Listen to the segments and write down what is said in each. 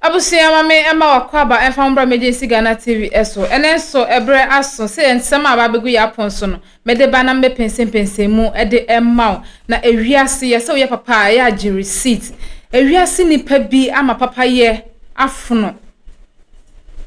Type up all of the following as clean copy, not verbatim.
Abusua ma me mma w'akwaaba mfa wo mbra Emergency Ghana TV so. Ɛnɛ nso ɛberɛ aso sɛ yɛn nsɛm a aba abɛgu yɛn apon so no, mede ba na mebɛpɛnsɛmpɛnsɛn mu de ma wo. Na ewiase yɛ sɛ woyɛ papa a, ɛyɛ a gye receipt. Ewiase nnipa bi ama papayɛ afono.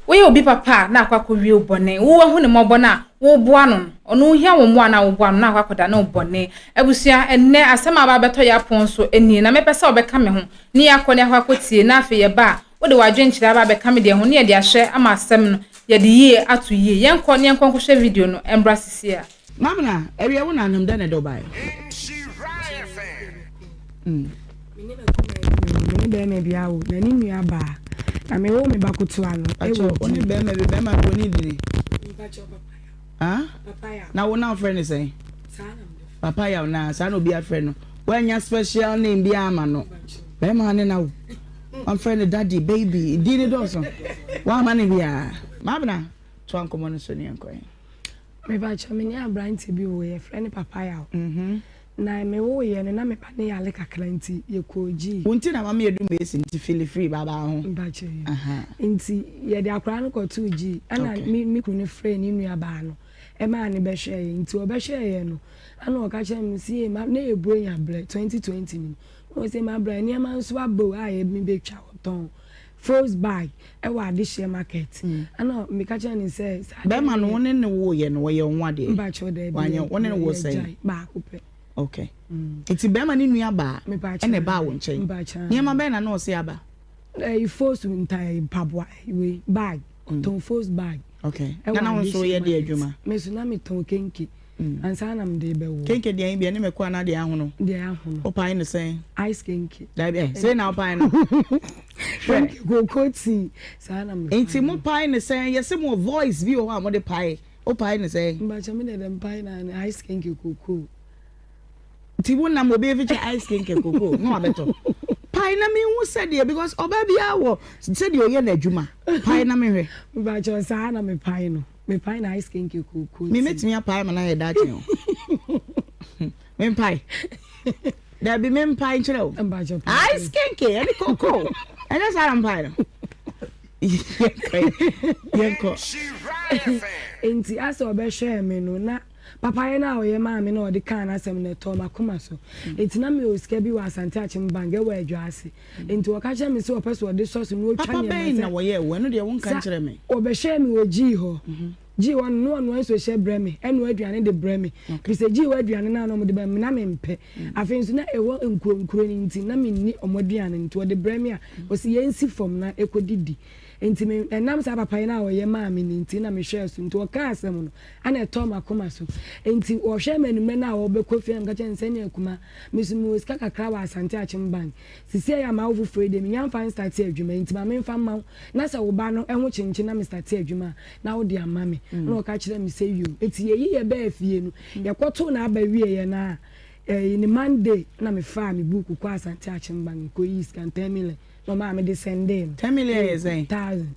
Woyɛ obi papa a, na akɔ akɔwie wo bɔne. Wo wahu ne mmɔbɔ no a, woboa no no, ɔno ohia wo mmoa no a woboa no na akɔ akɔdane wo bɔne. Abusua, ɛnnɛ asɛm a aba abɛtɔ yɛn apon so nie, na mepɛ sɛ wobɛka me ho ne yɛakɔ ne yɛakɔ akɔtie, na afei yɛba a, wode w'adwenkyerɛ aba abɛka me deɛ ho ne yɛde ahwɛ ama asɛm no yɛde yie ato yie. Yɛnkɔ ne yɛnkɔ nkɔhwɛ video no mbra sisi a. Mamina, ɛwiɛ wo nanom dɛn na ɛde wo baeɛ? Me ne m'akumaa bi me ne bɛrima bi awo na ne nua baa na me wo me ba kotoa no ɛwɔ wo ne bɛrima bi bɛrima no ne dini Mpakyɛw papa yaw. Ah? Papa yaw. Na wo na wofrɛ ne sɛn? Saa na mede frɛ. Papa yaw na saa na obi afrɛ no. Woannya special name biara ama no. Bɛrima ne na wo. Wamfrɛ no daddy, baby, din no dɔɔso. Woamma no biara. Mabena, toa nkɔmmɔ no so ne yɛnkɔ ɛ. Mepakyɛw, me ne aberante bi woe, yɛfrɛ no Papa Yaw. Na mewoeɛ no, na me ba no yare kakra nti yɛkɔɔ gyii. Wo nti na mama yɛdu Mason nti feel free baabaa ho. Mpakyɛw yi. Nti yɛde akwadaa no kɔtoo gyii, ɛna me kunu no frɛɛ ne nuabaa no maa no bɛhwɛɛ yɛn. Nti ɔbɛhwɛɛ yɛn no, ɛna ɔka kyerɛɛ me sɛ, ma, na ɛyɛ Buronya berɛ, 2020 no mu. Na ɔse, mabra, nneɛma nso aba o a mebɛtwa ɔtɔn fos bag ɛwɔ adehyeɛ market. Ɛna meka kyerɛɛ no sɛ, saa adeɛ Bɛrima no no wo ne no woeɛ no, ɔyɛ wo ho adeɛ? Mpakyɛw daabi, Wanyɛ, wo ne no woo sɛn? yɛgyae, baako pɛ. Okay. Nti bɛrima no nua baa ɛna ɛbaa wo nkyɛn? Mpakyɛw. Nneɛma bɛn na na ɔse aba? Ɛyi fos nta mpaboa, wei, bag, ɔtɔn fos bag. Okay. Na na wo nso woyɛ deɛ adwuma? Me nso na metɔn kenke. Ansa na mede rebɛwo. Kenke deɛn bi ɛne mako anaa deɛ ahono? Deɛ ahono. Wopae no sɛn? Ice kenke. Dabi ɛ sei na wopae no? Kenke koko tea saa na mepae. Nti mopae no sɛn? Yɛse mo wɔ voice bi wɔ hɔ a mode pae. Wopae no sɛn? Mpakyɛ me deɛ deɛ mepae no ara ne ice kenke koko. Nti wo nam obi efikyɛ ice kenke koko na wabɛtɔ. Pae na menhu sɛdeɛ because ɔbaa biara wɔ sɛdeɛ ɔyɛ n'adwuma. Pae na menhwɛ. Mpakyɛ saa na mepae no. Mepae na ice kenke kooko Me mɛtumi apae ama no ayɛ daakye o. Mempae. Dabi mempae nkyerɛ o. Ice kenke ɛne kooko. Ɛnyɛ saa na mpae no. Yɛnkɔ. Nti asɛ ɔbɛhwɛɛ me no na papayɛ no a ɔyɛ maa me na ɔde kaa n'asɛm no ɛtɔɔ m'akoma so. Nti na mewɔ sika bi wɔ Asante Akyem Bank ɛwɔ Adwaase. Nti ɔka kyerɛɛ me sɛ ɔpɛ sɛ ɔde sɔ so na ɔtwa Papa nneɛma bɛn na sɛ wɔyɛɛ wo? Ɛno deɛ wonka sa nkyerɛ me. ɔbɛhwɛɛ me wɔ gyii hɔ. Gyii hɔ no, na ɔnoa nsuohyɛ brɛ me, ɛnoa aduane de brɛ me. Firi sɛ gyii hɔ aduane no a na wɔde ba me na mempɛ. Afei nso na ɛwɔ nkuro nkuro no nti na menni wɔn aduane no nti ɔde brɛ me a, ɔse yɛnsi fam na ɛkɔdidi. Nti me ɛnam saa papayɛ no a ɔyɛ maa me no nti na mehwɛɛ so. Nti ɔkaa asɛm no, ɛna ɛtɔɔ m'akoma so. Nti ɔhwɛɛ me anwummerɛ no a ɔrebɛkɔ fie na meka kyerɛɛ no sɛ ɛnneɛ Kuma, Me nso mewɔ sika kakra wɔ Asante Akyem Bank. Sisiei a m'awo foforɔ yi deɛ mennya mfa nstate adwuma nti ma memfa mma wo na sɛ wo ba no ho kyenkyen na mestate adwuma a na wode ama me. Ɛna ɔka kyerɛɛ me sɛ yoo. Nti yɛyi yɛn baa fie no, yɛkɔtoo n'aba wieeɛ no a, ɛyi ne Monday na mefaa me buuku kɔɔ Asante Akyem Bank mekɔyii sika no, ten million na ɔmaa mede sɛndee no. Ten million yɛ sɛn? Thousand.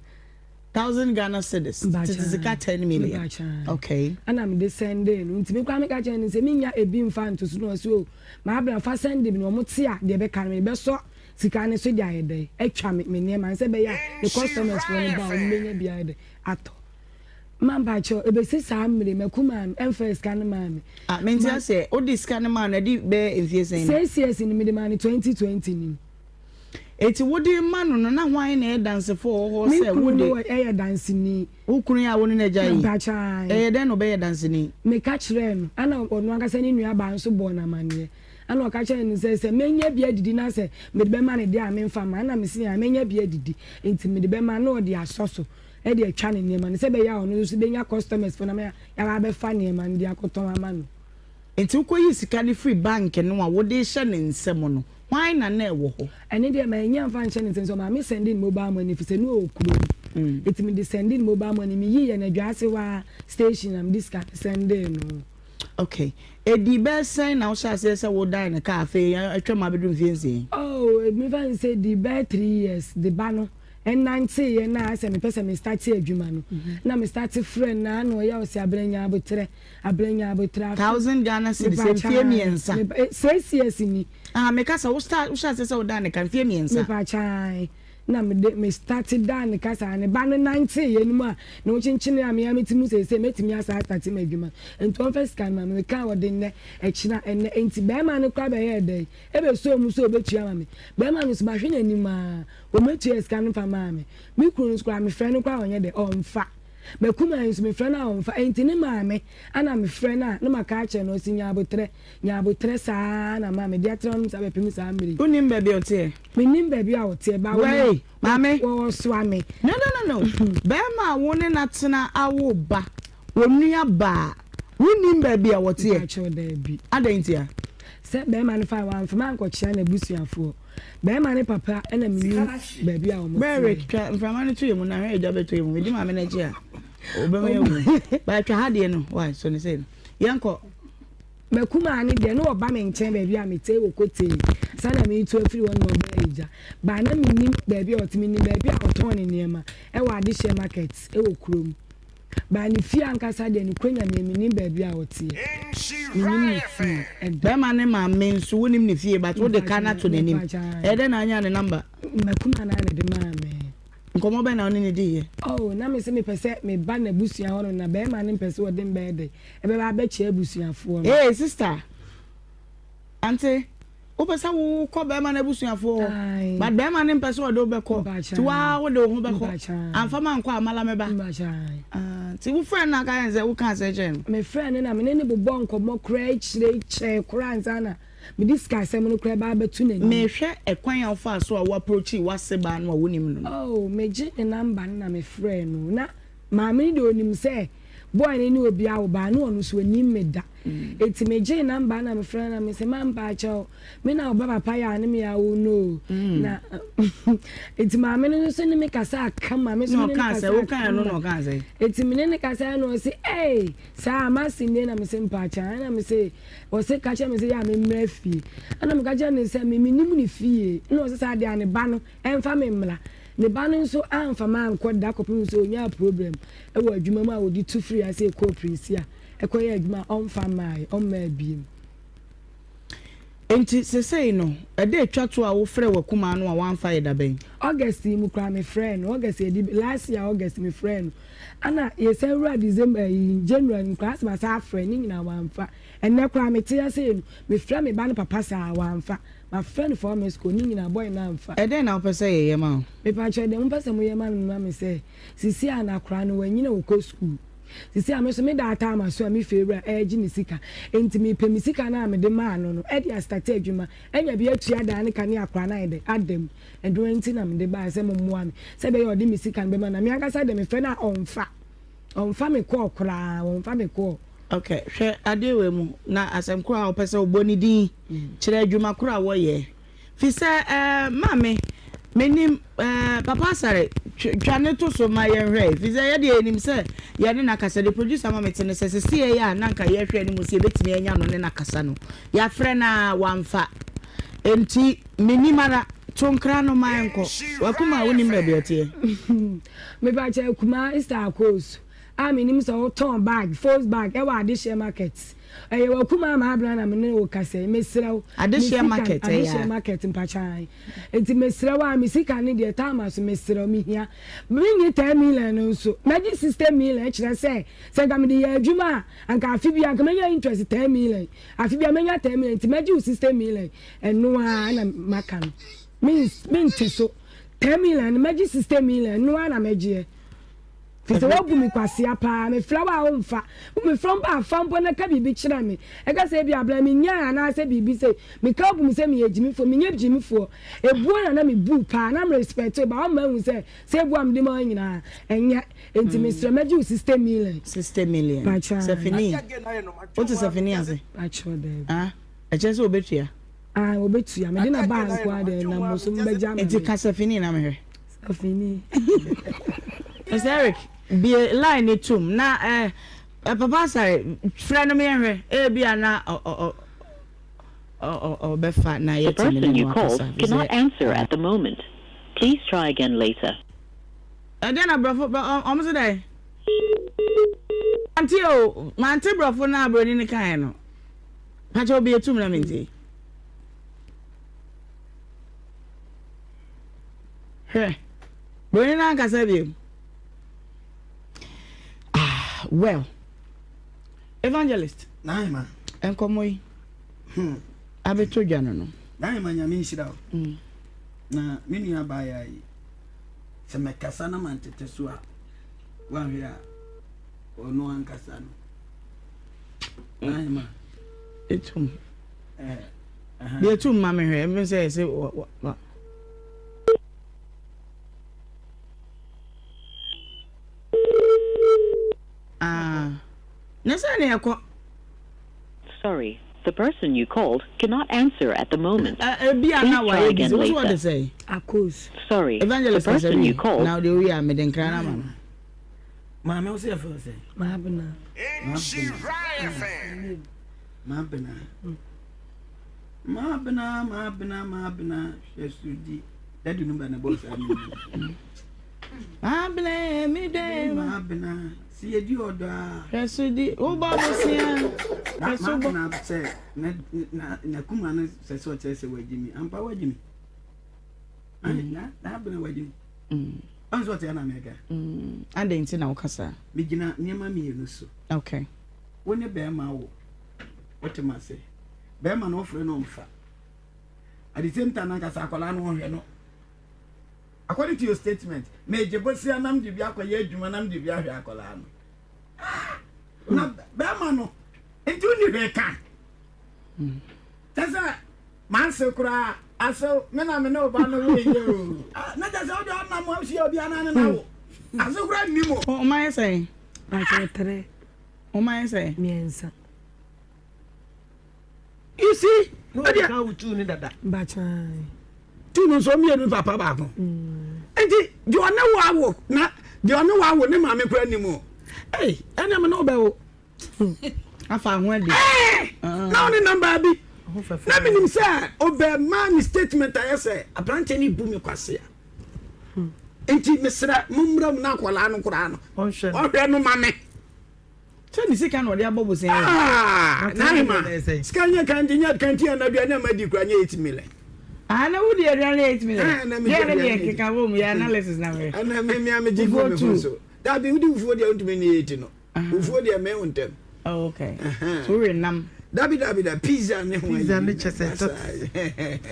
Thousand Ghana cedis, tete sika 10 million. Okay. Ɛna mede sɛndee no. Nti me koraa meka kyerɛɛ no sɛ mennya ebi mfa nto so na ɔse oh Maabena fa sɛnde bi na wɔn te a deɛ ɛbɛka no mede bɛsɔ sika no so de ayɛ dɛn atwa me me nneɛma no sɛ ɛbɛyɛ a me customers foɔ no ba a wɔn bɛnya bi ayɛ dɛn atɔ. Ma mpakyɛw ebesi saa mmere m'akumaa no ɛmfaa sika no maa me. Ah mente aseɛ, wode sika no maa no ɛde bɛyɛ mfie sɛn ni? 6 years ni mede maa no 2020 ni mu. Enti wode rema no no, na hwan na ɛyɛ dansefo a ɔwɔ hɔ Me sɛ kunu wode. no yɛ danseni. Wo kunu yi a wo ne no agyae yi, Mpakyɛ ae. ɛyɛ dɛn na ɔbɛyɛ danseni? Meka kyerɛɛ no, ɛna ɔno ankasa ne nuabaa nso bɔɔ no amanneɛ. Ɛna ɔka kyerɛɛ no sɛ, sɛ mɛnya bi adidi na sɛ mede bɛma no deɛ a memfa mma. Ɛna mese, ae, mɛnya bi adidi, enti mede bɛma na ɔde asɔ so de atwa ne nneɛma no, sɛ ɛbɛyɛ a ɔno nso bɛnya customers foɔ na yɛaba abɛfa nneɛma no de akɔtɔn ama no. Enti wokɔyii sika no firii bank no a wode rehyɛ ne nsam no, hwan na na ɛwɔ hɔ? Ɛno deɛ mannya amfa anhyɛ ne nsam, nti ɔmaa me sɛndee no mobile money efisɛ na ɔwɔ kuro mu. Nti mede sɛndee no mobile money, meyii yɛ no Adwaase hɔ ara station na mede sika no sɛndee no. Okay. Ɛdii bɛyɛ sɛn na wohyɛɛ aseɛ sɛ wodan no kaa afei atwam abɛduru mfeɛ nsia yi? Oh, mefa no sɛ ɛdii bɛyɛ 3 years de ba no ɛnanteeɛ na ayɛ sɛ mepɛ sɛ me starte adwuma no, na me starte frɛ no na na ɔyɛ ɔse abrɛ nya aboterɛ. Abrɛ nya aboterɛ afe. 1,000 Ghana cedis mfie 3. 6 years ni. Ah, meka sɛ wo start wo hyɛ aseɛ sɛ wodan ne ka mfie 3. Mepa kyan. Na mede me starte daa ne kasa ne ba no nantee yɛ no mu a ne ho kyenkyenee a me ara mete mu seesei mɛtumi asan astarte m'adwuma nti ɔmfa sika no ma me mekaa ɔde nnɛ ɛkyena ɛnnɛ nti bɛɛma no koraa bɛyɛɛ dɛn ɛbɛsɔɔ mu sɛ ɔbɛtua ma me bɛɛma no nso mahwɛ n'anim aa ɔmɛtua sika no mfa maa me me kunu no nso koraa mefrɛ no koraa ɔnyɛ dɛ ɔmfa M'akumaa yi nso mefrɛ no a ɔmfa enti ne maame ana mefrɛ no a na maka akyerɛ no ɔse nya aboterɛ nya aboterɛ saa na ma mede atena hɔnom saa bɛpem saa mmerɛ yi. Wonim baabi a ɔteɛ? Mennim baabi a ɔteɛ ba Wei, maame. Wɔsoa me. No no no no, barima a wo ne no atena awo ba, wo nua baa, wonnim baabi a ɔteɛ? Mpakyɛw daabi. Adɛn ntia? Sɛ barima no fae wamfa me ankɔkyea n'abusuafoɔ. Barima ne papa na mennim baabi a wɔteɛ. Berwick, twa mframa no to yɛ mu na hwɛ egya bɛtɔ yɛ mu. Medi maame no akyi a, ɔbɛma yɛawu. But twa ha deɛ no, why, so ne sei no. Yɛnkɔ. M'akumaa no deɛ, na ɔba me nkyɛn baabi a mete wɔ Kotee. Ansa na meretu afiri hɔ no na ɔbaa Agya. But na mennim baabi a ɔte. Menim baabi a ɔtɔn ne nneɛma wɔ Adehyeɛ Market wɔ kurom. But ne fie ankasa deɛ, nokorɛ Nyame, mennim baabi a ɔteɛ. Mennim ne fie da. Bɛrima ne maame nso, wonim ne fie but wode ka no ato n'anim. Ɛyɛ dɛn na anyaa ne number? M'akumaa no ara na ɛde maa me. Nkɔmmɔ bɛn na wo ne no diiɛ? Oh, na me se mepɛ sɛ meba n'abusua hɔ nom na barima no mpɛ sɛ ɔde me bɛyɛ dɛn? Ɛbɛba abɛkyɛ abusuafoɔ no. Hey, sister, ante, wopɛ sɛ wokɔ barima no abusuafoɔ hɔ, Ae. but barima no mpɛ sɛ ɔde wo bɛkɔ, Mpakyɛ nti waa wode wo ho bɛkɔ, Mpakyɛ amfa ma nkɔ a mala mɛba. Mpakyɛ Ah, nti wofrɛ no na aka yɛn sɛ wokaa sɛ kyerɛ no? Mefrɛɛ no na me ne no bobɔɔ nkɔmmɔ koraa akyire kyɛɛ koraa ansa na Mede sika asɛm no koraa ba abɛto n'anim. Mehwɛ ɛkwan a wofaa so a wo approachii w'ase baa no a wonim no no. Oh, megye ne number no na mefrɛɛ no. Na maame no deɛ ɔnim sɛ boy no ne obi awo baa na ɔno nso ɔnim me da. Enti megyee number no na mefrɛɛ no na mese, ma mpaakyɛw, me na wo ba papa yɛ a ne me awo no o. Na enti maame no nso ne me kasaa kama, me nso me ne no kasaa kama. Enti me ne no kasaa na ɔse, ei, saa mase nie na mese mpaakyɛw. Ɛna mese, Ɔse ka kyerɛ me sɛ yɛ a memmra fie. Ɛna meka kyerɛ no sɛ me mennim ne fie. Ɛna ɔse saa deɛ a ne ba no ɛmfa me mmra. Ne ba no nso amfa me ankɔ da kɔpem sɛ ɔnyaa problem wɔ adwuma mu a ɔde tu firii ase kɔɔ Prinsia kɔyɛɛ adwuma a ɔmfa mmaeɛ, ɔmmaa biem. Enti sesei no, ɛda a etwa to a wofrɛɛ w'akumaa no a wamfa yɛ da bɛn? August yi mu koraa mefrɛɛ no, August yɛde last year August mefrɛɛ no. Ɛna yɛsan wura December yi, January mu koraa asɛ masan afrɛ ne nyinaa wamfa. Ɛnnɛ koraa mete ase yi no, mefrɛ me ba no papa saa wamfa. Mafrɛ no four missed call ne nyinaa boy no amfa. Ɛdɛn na wopɛ sɛ yɛyɛ ma wo? Mepakyɛw deɛ mopɛ sɛ moyɛ ma no ma me sɛ, sisi a na akwadaa no wanyini a ɔkɔ school. Sisi a me nso me daataa m'aso a me fie wura ɛregye me sika. Enti mepɛ me sika no a mede maa no no de astate adwuma anya bi atua dan no ka ne akwadaa no ayɛ dɛn ada mu. Ɛno nti na mede baeɛ sɛ mommoa me sɛ ɛbɛyɛ a ɔde me sika no bɛma no. Na me ankasa deɛ mefrɛ no a ɔmfa. Ɔmfa me kɔɔ koraa, ɔmfa me kɔɔ. Ok, hwɛ adeɛ wei mu na asɛm korɔ a wopɛ sɛ wobɔ ne din kyerɛ adwuma korɔ a wɔyɛ. Fi sɛ eh, maame, menim eh, Papa Asare, twa ne to so ma yɛnhwɛ. Fi sɛ yɛdeɛ yɛnim sɛ yɛne no akasa. The producer ma mete no sɛ seseɛ yɛ a na nka yɛhwɛ anim sɛ yɛbɛtumi anya no ne no akasa no, yɛafrɛ no a wamfa. Enti menim ara, to nkra no ma ɛnkɔ. Wakuma a wonim baabi ɔteɛ. Mepakyɛ Akumaa Easter Akoosu a menim sɛ wotɔn bag, fos bag ɛwɔ Adehyeɛ market. Ɛyɛ w'akumaa Maabena na me ne wo kasa yi, mesrɛ wo. Adehyeɛ market ɛyɛ a. Adehyeɛ market mpakyɛ ae. Nti mesrɛ wo a me sika no deɛ taama so mesrɛ wo mehia. Menye 10 million no nso, mɛgye 60 million kyerɛ sɛ sɛ nka mede yɛ adwuma a anka afe biara nka mɛnya interest 10 million. Afe biara mɛnya 10 million nti mɛgye wo 60 million ɛno ara na maka no. Mente so. 10 million no mɛgye 60 million ɛno ara na mɛgyeɛ. Firi sɛ woabu me kwasea paa. Mefrɛ wo a womfa. Mefrɛ wo mpo a, fa mpo na ka biribi kyerɛ me. Ɛka sɛ ebia abena menyae anaasɛ biribi sei. Meka wobu me sɛ meyɛ gyimifoɔ. Menyɛ gyimifoɔ. Ebuo na na mebu wo paa. Na merespɛte wo but woama ahu sɛ, sɛ ebuo a mede ma wo nyinaa, ɛnyɛ. Enti mesrɛ mɛgye wo 60 million. 60 million. Pakyɛ. Sɛfini. Wote sɛfini ase? Pakyɛ daabi. Ah, ɛkyerɛ sɛ obetua? Ah, obetua. Mede na baa nko ara deɛ, nam bosom bɛgye ama me. Enti ka sɛfini na mehwɛ. Afini. Mister Eric, bue line no tom na eh, eh, Papa Asare, frɛ no meɛhwɛ, ebia na ɔbɛfa na The yɛatumi person ne you no called akasa. cannot Sɛ, answer at the moment. Please try again later. Ɛdeɛ na brɔfo, ɔmo se dɛn? Mante o, mante brɔfo no a broni no kaeɛ no. Pakyɛ obi etum na mentie. Hwɛ. Broni no ankasa bio. Ah, well. Evangelist. Naima. Nkɔmmɔ yi. Hmm. Abɛtɔ dwa no no. Naima nyame nhyira wo. Mm. Na me nua baaya yi sɛ mɛkasa na mantete so a woahwɛ a ɔno ankasa no. Mm. Naima. Etum. Eh. Deɛ etum ma mehwɛ, ɛmɛ sɛ ɛsɛ wa wa. Ah, ne sɛ ne ɛkɔ. Sorry, the person you called cannot answer at the moment. Ebi a na Please try wayɛ again busy. Wosu later. ɔde sɛ. Akos. Sorry, the Evangelist kasa person bi. you called Na ɔde oyi a mede nkra na ma no. Maame wo sɛ yɛfrɛ wo sɛ? Maabena. Maabena. Maabena, maabena, maabena, hwɛ so di. Daddy no ba na bɔ saa mi. Maabena, mi dɛ. Maabena, si yɛ di ɔdɔ a. Hwɛ so di, wo bɔ bosia. Hwɛ so bɔ. Maabena sɛ na na na kuma no sɛ sɛ ɔkyerɛ sɛ wagyi mi. Ampa wagyi mi. Na maabena wagyi mi. Ɔn sɛ ɔte ana mɛka. Adɛn nti na woka saa? Megyina nneɛma mmienu so. Okay. Wo ne bɛrima wo. Wote ma se. Bɛrima no wofrɛ no ɔmfa. At the same time nankasa akwadaa no ɔnhwɛ no. According to your statement, megye bosia nam de bi akɔyɛ adwuma nam de bi ahwɛ akwadaa no. Ah! Na bɛrima no nti wonni hwee ka. Kyɛ sɛ manse koraa asew me na me ne ɔba no wo yɛ o. Ah, na kyɛ sɛ wode ɔnam ahyia obi anaa ne na wo. Ase koraa nni mu. Ɔma yɛ sɛn? Akyɛ tere. Ɔma yɛ sɛn? Mmiɛnsa. You see? Na ɔde ka wo tuu ne dada. Bakyan. Tu no nso mmienu papa baako. Nti deɛ ɔne wo awo na deɛ ɔne wo awo ne maame kura nim o. Ei, ɛnna me ne wo bɛwo. Afa ho adi. Ɛɛ, na ɔne nam baabi. Na menim sɛ ɔbɛma ne statement ayɛ sɛ aberanteɛ no bu me kwasea. Nti mesrɛ mommra mu na akwadaa no koraa no ɔhwɛ no ma me. Sɛ ne sika na ɔde abɔ bosea yi. Ah, Nahima, sika nyɛ kanti nyɛ kanti yɛ na aduane a madi kura nyɛ 8 million. Ah, na wodi aduane 8 million. Ah, na medi Deɛ ne aduane deɛ keka bom yɛ analysis na meyɛ. Ɛna me me a megye gu me ho so. Dabi wodi fufuo deɛ wontumi ni 8 no. Fufuo deɛ me wo ntɛm. Oh, okay. So we nam. Dabi dabi da pizza ne ho. Pizza ne kyɛ sɛ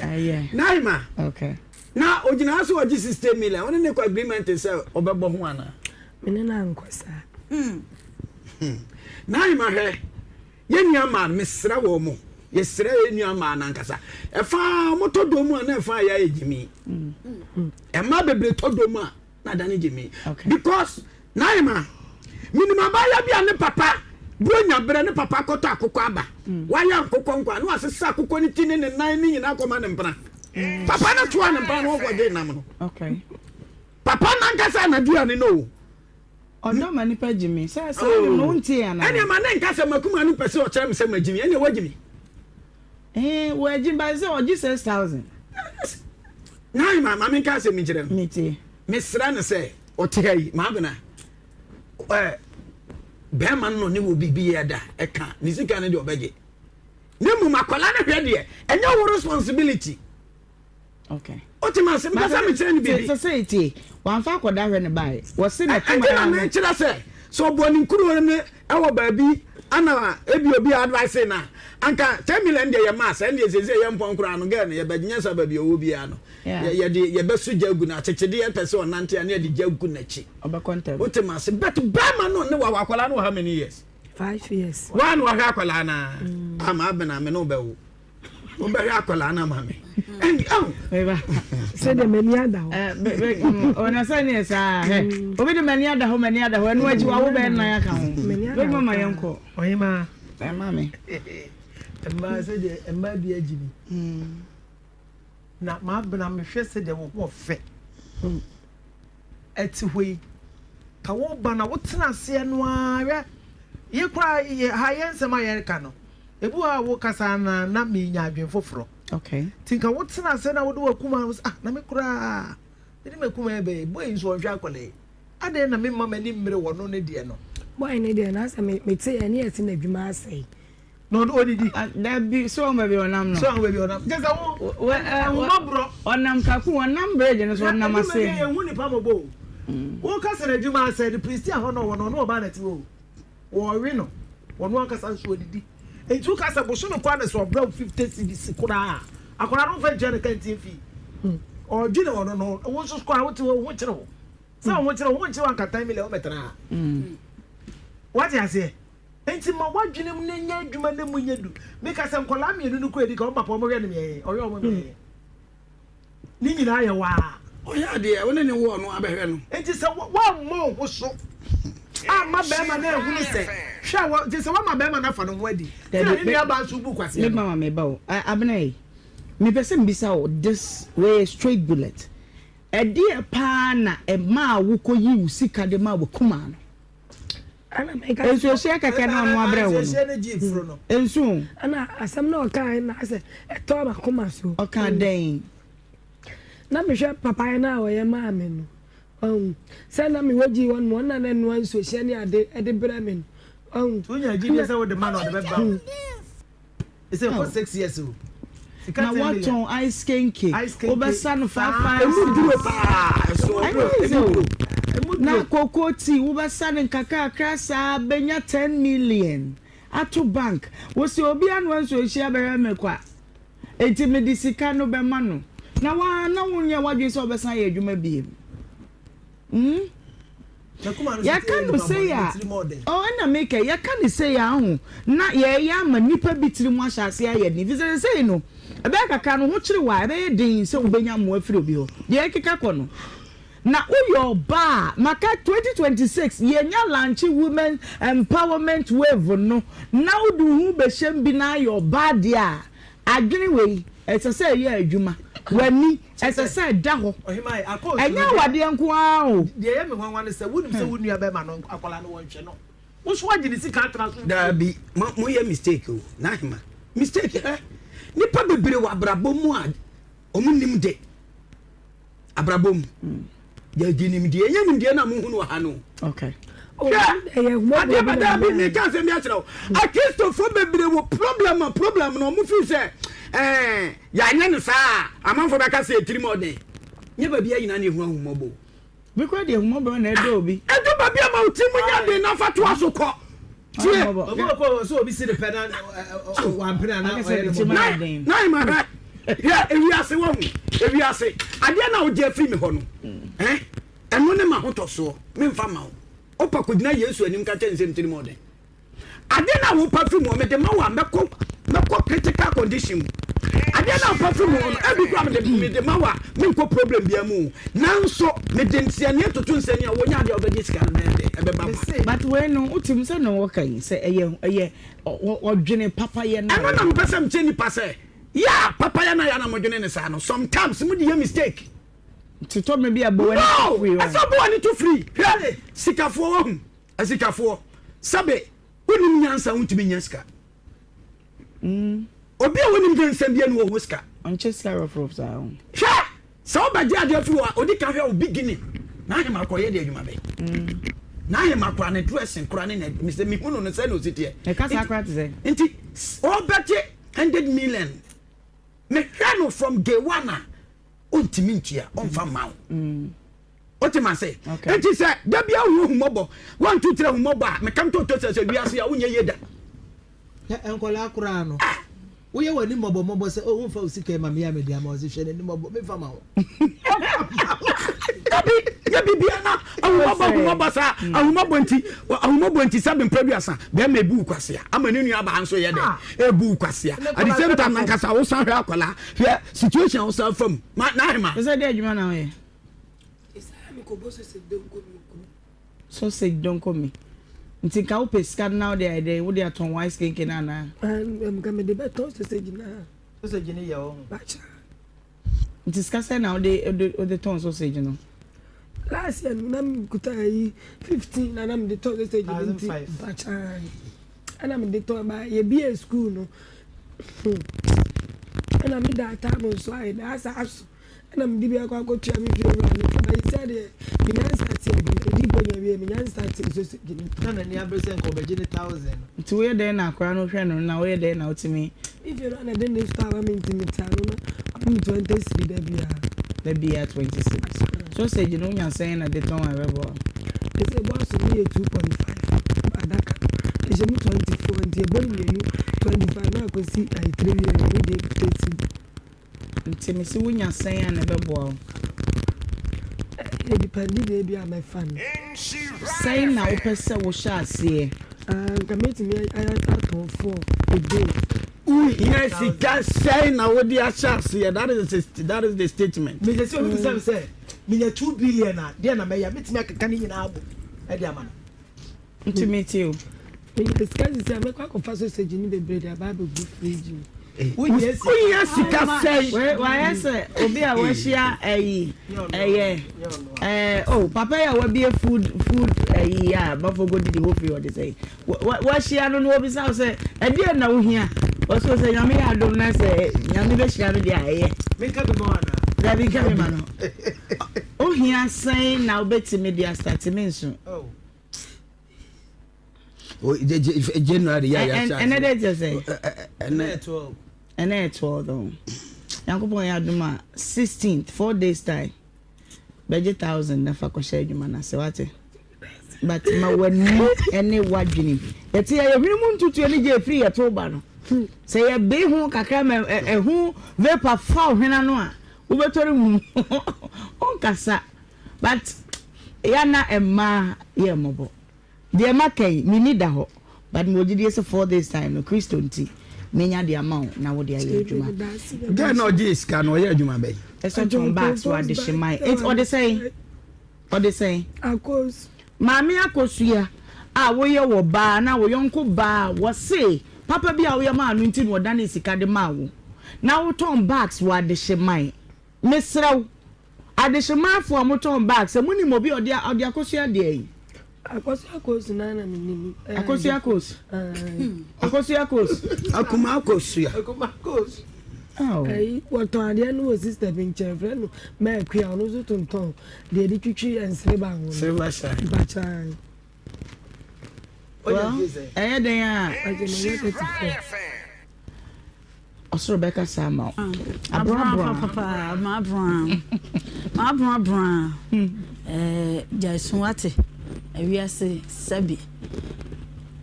Ayɛ. Nahima. Okay. Na ogyina so ɔgye 60 million. Wone ne kɔ agreement sɛ ɔbɛbɔ ho ana? Me ne no ankɔ saa. Naima hwɛ, yɛn nua maa no, mesrɛ wɔ mo, yɛsrɛ yɛn nua maa no ankasa. Ɛfa a wɔtɔ dɔm mu a na ɛfa a yɛayɛ gyimi. Ɛma bebree tɔ dɔm mu a na adane gyimi. Because Naima, menim abaayewa bi a ne papa buronya berɛ ne papa kɔtɔ akokɔ aba. Wayɛ nkokɔ nkwa na wasesa akokɔ ne ti ne ne nan ne nyinaa kɔma ne mpena. Papa no toa ne mpena no ɔkɔgye nam no. Papa nankasa na aduane no o. Ɔdɔ ma nipa gye me. Sɛ saa nnwom no wontie anaa? Ɛnneɛ ma ne nka sɛ makuma no pɛ sɛ ɔkyerɛ me sɛ magye me. Ɛnneɛ wagye me. Ee, wagye ba sɛ ɔgye 6,000. Nine ma ma menka asɛm nkyerɛ no. Metie. Mesrɛ no sɛ ɔte ha yi maabena ɛɛ bɛrima no ne wɔ biribi yɛ da ɛka ne sika no deɛ ɔbɛgye. Ne mmom akwadaa no hwɛ deɛ ɛnyɛ wo responsibility. Okay. O ti ma se mpɛ sɛ mekyerɛ no biribi. Sɛ sɛ tie, wamfa akɔda hwɛ ne bae. Wɔse na kuma Ɛnti na mekyerɛ sɛ sɛ ɔbɔ ne nkuro ne ɛwɔ baabi ana ebi obi advice na anka 10 million deɛ yɛ mass ɛndeɛ sɛ sɛ yɛ mpɔn koraa no girl no yɛbɛnyɛ sɛ baabi ɔwɔ biara no yɛde yɛbɛso gya agu no akyekyedeɛ pɛ sɛ ɔnante a ne yɛde gya gu n'akyi. Ɔbɛkɔ ntɛm. O ti ma se but bɛrima no ne wawa akwadaa no wɔ how many years? 5 years. Waa na wahwɛ akwadaa no ama abena me ne wobɛwo. wobɛhwɛ akwadaa no ama me sɛdeɛ m'ani ada hɔ ɔna sɛ neɛ saa hɛ obi de m'ani ada hɔ m'ani ada hɔ ɛno akyi wawo bɛyɛ nnan aka ho bɛma ma yɛnkɔ ɔhema ɛma me mmaa sɛdeɛ mmaa bi agyi bi na maabena mehwɛ sɛdeɛ wo ho ɔfɛ ɛte hɔ yi ka wo ba na wotena aseɛ no ara hwɛ yɛ koraa yɛ ha yɛ nsɛm a yɛreka no ebi wɔ a wokasa na na menya adwene foforɔ okay nti nka wotena ase na wode wakuma no ah na me koraa mede makuma yɛ bɛyɛ boy nso ɔnhwɛ akwadaa yi adɛn na memma m'ani mmere wɔ no ne deɛ no boy ne deɛ na asɛ mete ɛne ɛte n'adwuma asɛe. Na ɔno ɔdidi. Dabi, so wɔn baabi ɔnam no. So wɔn baabi ɔnam. Kyɛ sɛ wo ɛhomɔborɔ. Ɔnam kaku, ɔnam bridge no so, ɔnam ase. Adwuma yɛ ehu nipa mɔbɔ o. Wo kasa na adwuma asɛ no Pristia hɔ na ɔwɔ no ɔno ɔbaa na ti hɔ o. Wɔwe no, ɔno ankasa nso ɔdidi. Nti wo kasa bosome koraa na sɛ ɔbrɛ wo 50 cedis koraa a, akwadaa no mfa ntua ne kantin fee. Ɔdwene ɔno no, wo nso koraa wote hɔ wo ho kyere wo. Sɛ wo ho kyere wo, wo nkyere wo anka 10 million wobɛtena ha. Wate aseɛ? Enti ma w'adwenem no nyɛ adwuma na emu nyɛ du. Meka sɛ nkwadaa mmienu no kura adi ka wɔn papa wɔn hwɛ no mmiɛn, ɔhwɛ wɔn mmiɛn. Ne nyinaa yɛ waa. Ɔyɛ adeɛ, wo ne ne wo ɔno abɛhwɛ no. Enti sɛ woammɔ wo ho so amma barima no anhunu sɛ, hwɛ a wɔ, nti sɛ woama barima no afa ne ho adi, nti na ne nuabaa nso bu kwasea Me no. mama me ba o. Abena yi, mepɛ sɛ mebisa wo this wei straight bullet. Ɛdeɛ paa na ɛmaa wokɔyii wo sika de maa w'akumaa no? Nsuohyɛ kɛkɛ na ɔno abrɛ wo no. Nsu. Ɛna asɛm na ɔkae na asɛ ɛtɔ m'akoma so. Ɔka dɛn? Na mehwɛ papa yɛ no a ɔyɛ maa me no. Ɔhu sɛ na mewɔ gyi hɔ nom ɔno na na ɛnoa nsuohyɛ ne ade de brɛ me no. Ɔhu. Wonya gyidie sɛ wode ma na ɔde bɛba wo. Ɛsɛ kɔ 6 years o. Na watɔn ice kenke wobɛsa no 5 5. Emu duro paa, ɛso duro. Na koko tea wobɛsa no nkakrakra saa bɛnya 10 million ato bank. Wosi obi anoa nsuo hyia bɛhwɛ me kwa, eti mede sika no bɛma no na waa na wonyɛ wadwene sɛ wobɛsan yɛ adwuma biem. Yɛka no sei a, ɔ ɛna meka yɛka no sei a ho na yɛyɛ ama nipa bi tiri mu ahyɛ ase ayɛ den fi sɛ sei no ɛbɛyɛ kakra no ho kyerɛ wɔ a, ɛbɛyɛ den sɛ wobɛnya mmoa firi obi hɔ deɛ ɛkeka kɔ no. Na woyɛ ɔbaa a maka 2026 yɛnya launch women empowerment wave no na wode wo ho bɛhyɛm bi na ayɛ ɔbaa deɛ a, adwene wei ɛsɛ sɛ ɛyɛ adwuma, w'ani ɛsɛ sɛ ɛda hɔ, ɛnyɛ awadeɛ nko ara o. Deɛ ɛyɛ me nwanwa ne sɛ wonim sɛ wo nua bɛrima no akwadaa no wɔnhwɛ no, wo so agye ne sika atena so. Daabi, mo moyɛ mistake o. N'ahema mistake ɛ nipa bebree wɔ abrabɔ mu a wɔn nim de abrabɔ mu yɛgye nimdeɛ, ɛnyɛ nimdeɛ na mo hunu wɔ ha no. Hwɛ adeɛ ba, daabi, meka asɛm bi akyerɛ wo. Akristofoɔ bebree wɔ problem a problem no ɔmo feel sɛ yɛanyɛ no saa a amanfoɔ bɛka sɛ ɛtirim ɔden. Nyɛ baabi a nyinaa ne ɛhu ahummɔbɔ. Bi kora deɛ ahummɔborɔ na ɛdɔ obi. Ɛdɔ baabi a ma wo tirim nya den na fa toa so kɔ. Tie. Obi wɔ kɔ sɛ obi si ne pɛ na wampene ana ɔyɛ ne mɔbɔ. Na ima hwɛ, hwɛ ewiase wɔ ho, ewiase adeɛ na wogye afiri mi hɔ no, ɛno ne ma ho tɔ soɔ memfa ma wo. Wopa kɔgyina Yesu anim ka kyɛ nsɛm tirim ɔden. Ade na wopa firi mu mede ma wo a, mɛkɔ critical condition mu. Adeɛ na wopa firi mu no, ebi kora mede ma wo a, menkɔ problem bia mu, nanso mede nsɛnneɛ toto nsɛnneɛ a wonya adeɛ a wobɛgye sika no bɛyɛ dɛ ɛbɛba ma. But wei no wotim sɛ na wɔka yi sɛ ɛyɛ ɔdwene papayɛ no. Ɛno na mepɛ sɛ mekyɛ nipa sɛ yɛ a papayɛ no a yɛ na modwene ne saa no, sometimes mode yɛ mistake. Tetɔ me bi a bɔ w'ani to free. No, ɛsɛ bɔ w'ani to free. Hwɛ, sikafoɔ wahu asikafoɔ sɛbe wonim nyansa, wontumi nya sika. Obi a wonim nyansa bia ne wɔwɔ sika. Ɔnkyɛ sika rɔfrɔf saa ho. Hwɛ, sɛ wobɛgye adeɛ firi hɔ a, ɔdi ka hwɛ wo beginning na ahema kɔyɛ de adwuma bɛ na ahema kora ne dressing kora ne na mesɛ mehu no sɛ na ɔsi teɛ. Ɛka saa kora te sɛ. Nti ɔbɛgye 100 million, mehwɛ no from day one a ɔntumi ntua, ɔmfa ma wo. Wote ma se enti sɛ da bia wohu ahummɔbɔ, wanto tiri ahummɔbɔ a meka ntoto sɛ wiase a wonyɛ yie da. Nkɔlaa koraa no, woyɛ w'ani mmɔbɔmmɔbɔ sɛ oh womfa wo sika ma me a mede ama wo sɛ hwɛ n'ani mmɔbɔ memfa ma wo. Dabi, yɛ bibia na ahummɔbɔ ahummɔbɔ saa ahummɔbɔ nti sɛ bempɛ duasa bɛrima ebu wo kwasea ama ne nua baa nso yɛ dɛ ebu wo kwasea. At the same time nankasa wosan hwɛ akwadaa, hwɛ situation a wosan fam ma n'ahema. Sɛ dɛ adwuma na woyɛ? Sausage donko mi. Nti nka wopɛ sika no na wode ayɛ dɛn? Wode atɔn wo ice kenken no anaa? Nka mede bɛtɔn sausage no a. Sausage no yɛ wo ho. Bakyɛ. Nti sika sɛn na wode tɔn sausage no? Last year no na mekuta ayi 15 na na mede tɔn sausage no, nti bakyɛ ɛna mede tɔn ba yɛbie school no ɛna meda ataabo nso ayɛ dɛ asa aso ɛna mede bi akɔ akɔtua me fie wura no kaba yi sɛ deɛ menya nsase adwuma ɛdi bɔ nya wie menya. Mɛnstarte sausage no tɔn. Na n'ani abere sɛ nka ɔbɛgye ne thousand no. Nti woyɛ dɛn na akwadaa no hwɛ no na woyɛ dɛn na wotumi. Me fie no na ɛde ne store ama me nti mete ano na ɔma me 20 cedi da biara. Da biara 20 cedis. Sausage no wonya sɛn na de tɔn a ɛbɛboa wo? Ɛsɛ ɛbɔ aso no yɛ 2.5 adaka no ɛhyɛ mu 24 nti ɛbɔ no mmienu 25 na akɔsi ayi 3 ne deɛ 50 cedi. Nti mese wonya sɛn a na ɛbɛboa wo? Ɛdepɛndi baabi a mɛfa no. Sɛn na wopɛ sɛ wohyɛ aseɛ? Ah, nka mɛtumi atɔn four a day. Wohia sika sɛn na wode ahyɛ aseɛ? That is the, that is the statement. Mese sɛ obi bisa me sɛ menya 2 billion a deɛ na mɛyɛ a mɛtumi akeka ne nyinaa abom de ama no. Nti me te o. Menya sika sisi a mɛkɔ akɔfa sausage no bebree de aba abɛgu fridge mu. Wohia sika. Wohia sika sɛn? Wei wayɛ sɛ obi a wahyia ɛyi ɛyɛ ɛɛ oh papa yi a wabie food food ɛyi a bafo go didi hɔ firi ɔde sɛ wahyia no na obisa wo sɛ ɛdeɛ na wohia ɔsɛ sɛ nyame yɛ adom na sɛ nyame bɛhyira me deɛ a ɛyɛ. Menka bi ma wo anaa? Dabi nka bi ma no. Wohia sɛn na wobɛtumi de astate me nso. Oh. January yɛ yɛ ahyɛ ɛnɛ dɛ kyɛ sɛ ɛnɛ 12 ɛnɛ yɛ 12 o nyankopɔn yɛ adom a 16th 4 days time bɛgye thousand na fa kɔhyɛ adwuma no ase wate but ma w'ani ne w'adwene yɛte yɛ yɛhwene mu ntutuo ne gye efiri yɛto ba no sɛ yɛbe ho kakra ma ɛho vapor fa hwena no a wobɛtɔre mu ɔnkasa but ya na mmaa yɛ mmɔbɔ deɛ maka yi menni da hɔ but mewɔ gyidie sɛ 4 days time no Kristo nti menya de ama wo na wode ayɛ adwuma. Gɛɛ na ɔgye sika no ɔyɛ adwuma bɛyi. Ɛsɛ tɔn bags wɔ adehyeman eti ɔde sɛn ɔde sɛn. Akos. Maame Akosua a woyɛ wɔ baa na wo yɔnko baa wɔse papa bi a woyɛ maa no nti na ɔdane sika de maa wo na wotɔn bags wɔ adehyeman mesrɛ wo adehyemanfoɔ a motɔn bags sɛ monim obi a ɔde ɔde Akosua deɛ yi. Akosua Akos na na menim. Akosua Akos. Akosua Akos. Akuma Akosua. Akuma Akos. Ɛyi wɔtɔn adeɛ no wɔ sister bi nkyɛn frɛ no Mɛɛkua ɔno nso tontɔn deɛ yɛde twitwi nsere ho no. Silver shine. Mpakyan. Well, ɛyɛ den a. Ɔgye ma nyɛ 34. Ɔsoro bɛkasa ama wo. Aborɔaborɔ papa maaborɔ maaborɔaborɔ ɛɛ gyaesu wate awiase sɛbi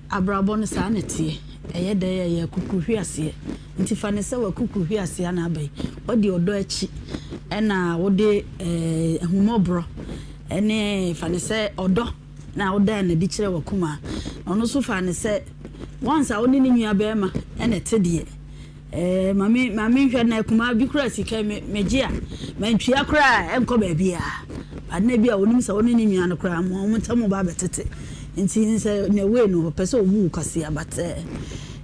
abrabɔ no saa na teɛ ɛyɛ dɛ yɛ kukuru hwi aseɛ nti fa ne sɛ wakukuru hwi aseɛ na aba yi wɔde ɔdɔ akyi ɛna wode ɛɛ ahumɔborɔ ɛne fa ne sɛ ɔdɔ na wodaa n'adi kyerɛ wakuma ɔno nso fa ne sɛ once a wo ne ne nua bɛrima ɛna ɛte deɛ ɛɛ maame maame nhwɛ na akuma bi kura sika me megye a mantwia koraa ɛnkɔ baabi a ade bi a onim sɛ wo ne ne nua no koraa mo ɔmo ntam ba abɛtete nti sɛ na wei no ɔpɛ sɛ ɔbu wo kwasea but ɛɛ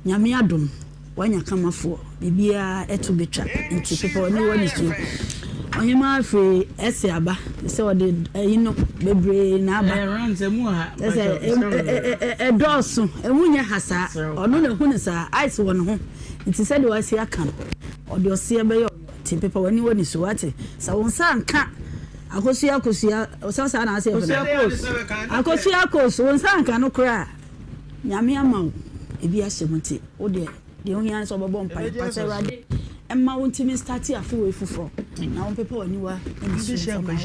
Nyame adom wanya kamafoɔ biribiara ɛto betwa nti pepa w'ani wɔ ne so ɔhema afei ɛsɛ aba sɛ ɔde ɛyi no bebree na aba ɛsɛ ɛdɔɔso ɛmu nyɛ ha saa ɔno na ehu ne saa ice wɔ ne ho nti sɛdeɛ wasi aka no ɔde ɔseɛ bɛyɛ ɔyɔ nti pepa w'ani wɔ ne so wate sɛ wɔn nsa nka Akosua Akosua ɔsɛ saa na ase yɛ fɛ Akosua Akos wɔn nsa nka no koraa Nyame ama wo ebi ahyɛ mu nti wo deɛ deɛ ohia sɛ ɔbɛbɔ mpa pasɛ Awurade ɛma wo ntumi start afe wei foforɔ na wo mpepa w'aniwa ɛne so mfama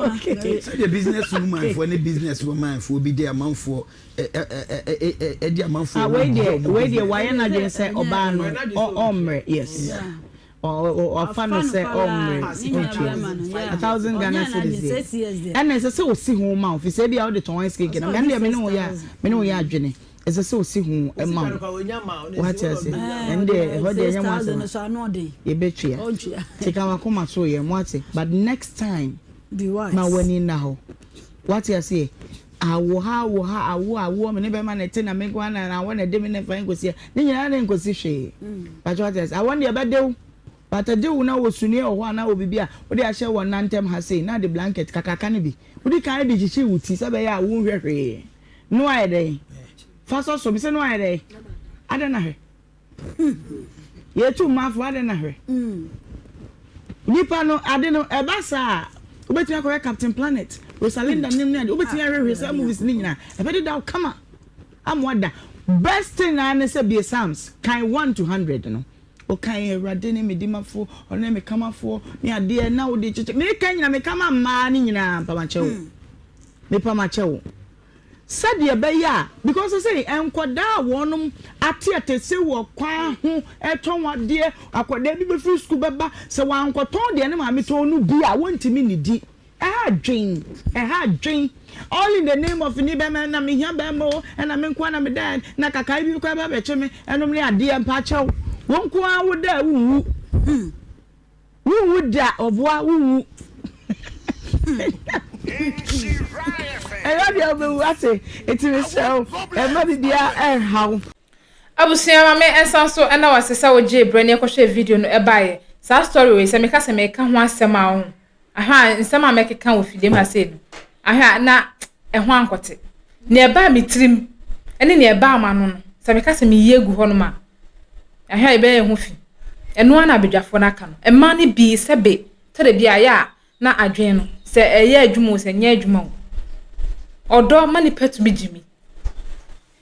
wate right. Sɛdeɛ business woman foɔ ne business woman foɔ bi de amanfoɔ ɛde amanfoɔ. Ah, wei deɛ wei deɛ wayɛ n'adwene sɛ ɔbaa no ɔmmerɛ yes ɔfa no sɛ ɔmmerɛ ntua 1,000 Ghana cedis deɛ ɛna ɛsɛ sɛ osi ho ma wo fi sɛ ebi a ɔde tɔn ice cake na mɛ ɛna deɛ me ne wo yɛ me ne wo yɛ adwene ɛsɛ sɛ osi ho ma wo wate ase ɛn deɛ ɛhɔ deɛ ɛnyɛ mo asɛm yɛbɛtua tika wakoma so yɛ mo ate but next time ma w'ani nna hɔ wate aseɛ awo ha awo ha awo awo me ne bɛrima na ɛte na me nko na awɔ na ɛde me ne fa nkosi ne nyinaa ne nkosi hwee bàtɛ wate ase awɔ ne ɛbɛdew bàtɛ dew na wɔ sunie wɔ hɔ anaa wɔ bibi a wode ahyɛ wɔ nantam ha sei na de blanket kakraka no bi wode kan de kyikyiri wo ti sɛ bɛyɛ a wonhwɛ hwee no ayɛ dɛn fa sɔ so sɛ no ayɛ dɛn adɛn na hwɛ yɛtu mmaafo adɛn na hwɛ nipa no ade no ɛba saa wobɛtumi akɔhwɛ Captain Planet. Rosalinda nim ne ade wobɛtumi ahwehwɛ saa movies no nyinaa ɛbɛdeda wo kama ama wada. Best thing ara ne sɛ bue Psalms kan one to hundred no wokan Awurade ne me dimafo ɔno ne me kamafoɔ ne adeɛ na wode kyekyɛ meka nyina meka ma mmaa no nyinaa mpamakyɛ wo mepamakyɛ wo Sɛdeɛ ɛbɛyɛ a, because sesei nkwadaa a wɔnom ate atese wɔ kwan ho retɔn adeɛ, akwadaa bi bɛfiri sukuu bɛba, sɛ wankɔtɔn deɛ ne maame tɔn no bi a, wɔntumi nnidi. Ɛha adwen, ɛha adwen. All in the name of ni bɛrima, na mehia bɛrima o, ɛna me nko ara na meda, na kakae bi koraa ba bɛkye me, ɛnom ne adeɛ, mpaakyɛw. Wo nko ara woda a wonwu. Wonwu da ɔboa wonwu. Ɛyɛ deɛ wobɛwu ate nti mesrɛ wo ɛmma biribiara ɛnha wo. Abusua ma me nsan so nna wo ase sɛ wo gyee brɛ ne kɔhwɛɛ video no ɛbaeɛ. Saa story wei sɛ meka sɛ meka ho asɛm a woho ahwɛ a nsɛm a mɛkeka wɔ fidie mu ha sei no ahwɛ a na ɛho ankɔte. Nea ɛbaa me tirim ne nea ɛbaa m'ano no sɛ meka sɛ meyi agu hɔnom a Ɛhwɛ a yɛbɛyɛ yɛn ho fi. Ɛno ara na abadwafoɔ no aka no. Mmaa no bi sɛbe tɔ da bi a ɛyɛ a na adwene no sɛ ɛyɛ adwuma o sɛ ɛnyɛ adwuma o. Ɔdɔ ma nipa tumi gyimi.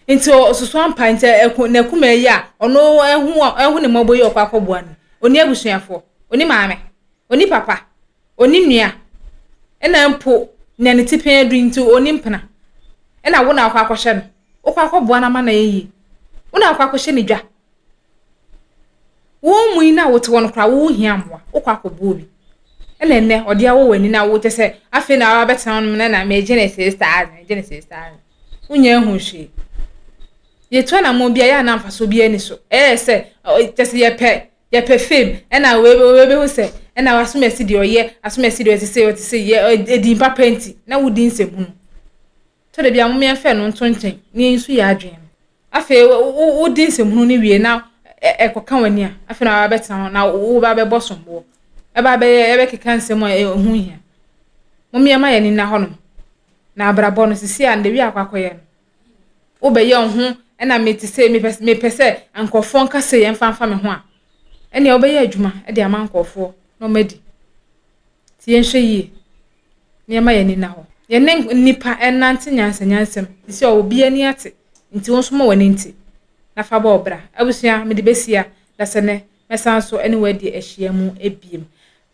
Nti ɔsoso ampa nti ɛko n'akuma yi a ɔno ɛho ɛho ne mmɔbɔ yi ɔkɔ akɔboa no. Ɔni abusuafoɔ, ɔni maame, ɔni papa, ɔni nua. Ɛna mpo nea ne ti pɛn adu nti ɔni mpena. Ɛna wo na akɔ akɔhyɛ no. Wokɔ akɔboa no ama no ayɛ yie. Wo na akɔ akɔhyɛ no dwa. Wo mu yi na wote hɔ no koraa wo hia mmoa. Wokɔ akɔboa obi. Ɛna ɛnɛ ɔde awɔ w'ani na wo kyɛ sɛ afei na wabɛtena hɔ nom na na megye ne 6,000 megye ne 6,000. Wonya ehu hwee. Yɛtu anammɔn bi a yɛ a na mfasoɔ biara ni so. Ɛyɛ sɛ kyɛ sɛ yɛpɛ yɛpɛ fame ɛna wei wei bɛhu sɛ ɛna asomasi deɛ ɔyɛ asomasi deɛ ɔte sei ɔte sei yɛ ɛdin papa nti na wodi nsɛmhunu. Tɔ da bi a, momma yɛmfa ɛno nto nkyɛn na yɛnsu yɛn adwene no. Afei wodi nsɛmhunu no wie na ɛkɔka w'ani a, afei na wabɛtena hɔ na woba bɛbɔ somboɔ. Ɛba bɛyɛ ɛbɛkeka nsɛm a ɛho hia. Momma yɛma yɛn ani nna hɔnom. Na abrabɔ no, sisi a ndɛ wi akɔ akɔyɛ no, wobɛyɛ wo ho ɛna mete sɛ mepɛ sɛ nkurɔfoɔ nka sɛ yɛmfa mfa me ho a, ɛnea wobɛyɛ adwuma de ama nkurɔfoɔ na wɔadi. Nti yɛnhwɛ yie. na yɛma yɛn ani nna hɔ. Yɛne nnipa nnante nyansanyansam te sɛ obi ani ate nti wo nso ma w'ani nte na fa bɔ wo bra. Abusua, mede bɛsi ha, da sɛ nnɛ mɛsan nso ne wo adi ahyiamu biom.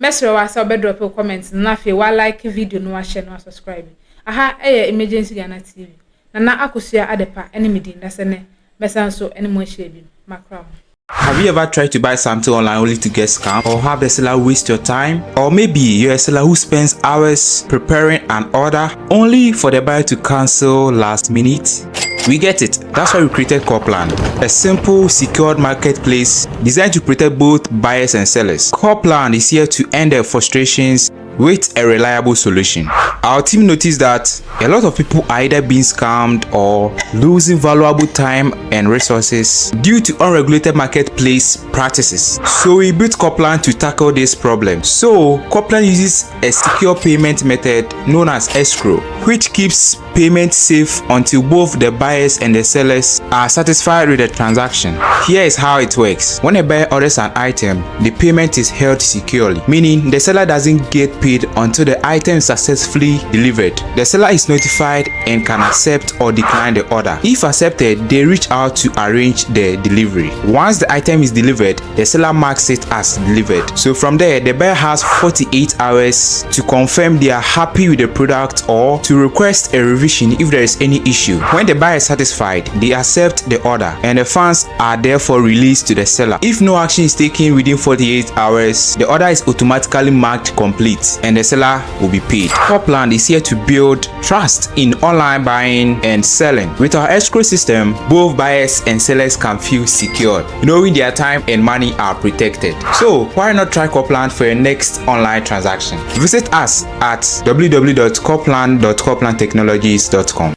Mɛsrɛ wo ara sɛ wobɛ drop wo comment no na afei wa like video no, wa share na wa subscribe. Aha yɛ Emergency Ghana TV. Nana Akosua Adepa ne me din, da sɛ nnɛ mɛsan nso ne mo ahyia biom. Makra mo. Have you ever tried to buy something online only to get scammed or have the seller waste your time? Or maybe you're a seller who spends hours preparing an order only for the buyer to cancel last minute? We get it. That's why we created Copland, a simple, secured marketplace designed to protect both buyers and sellers. Copland is here to end the frustrations with a reliable solution. Our team noticed that a lot of people are either being scammed or losing valuable time and resources due to unregulated marketplace practices. So we built Copland to tackle this problem. So Copland uses a secure payment method known as escrow, which keeps payment safe until both the buyers and the sellers are satisfied with the transaction. Here is how it works. When a buyer orders an item, the payment is held securely, meaning the seller doesn't get paid until the item is successfully delivered. The seller is notified and can accept or decline the order. If accepted, they reach out to arrange the delivery. Once the item is delivered, the seller marks it as delivered. So from there, the buyer has 48 hours to confirm they are happy with the product or to request a revision if there is any issue. When the buyer is satisfied, they accept the order and the funds are therefore released to the seller. If no action is taken within 48 hours, the order is automatically marked complete and the seller will be paid. Copland is here to build trust in online buying and selling. With our escrow system, both buyers and sellers can feel secured, knowing their time and money are protected. So why not try Copland for your next online transaction? Visit us at www.copland.coplandtechnologies.com.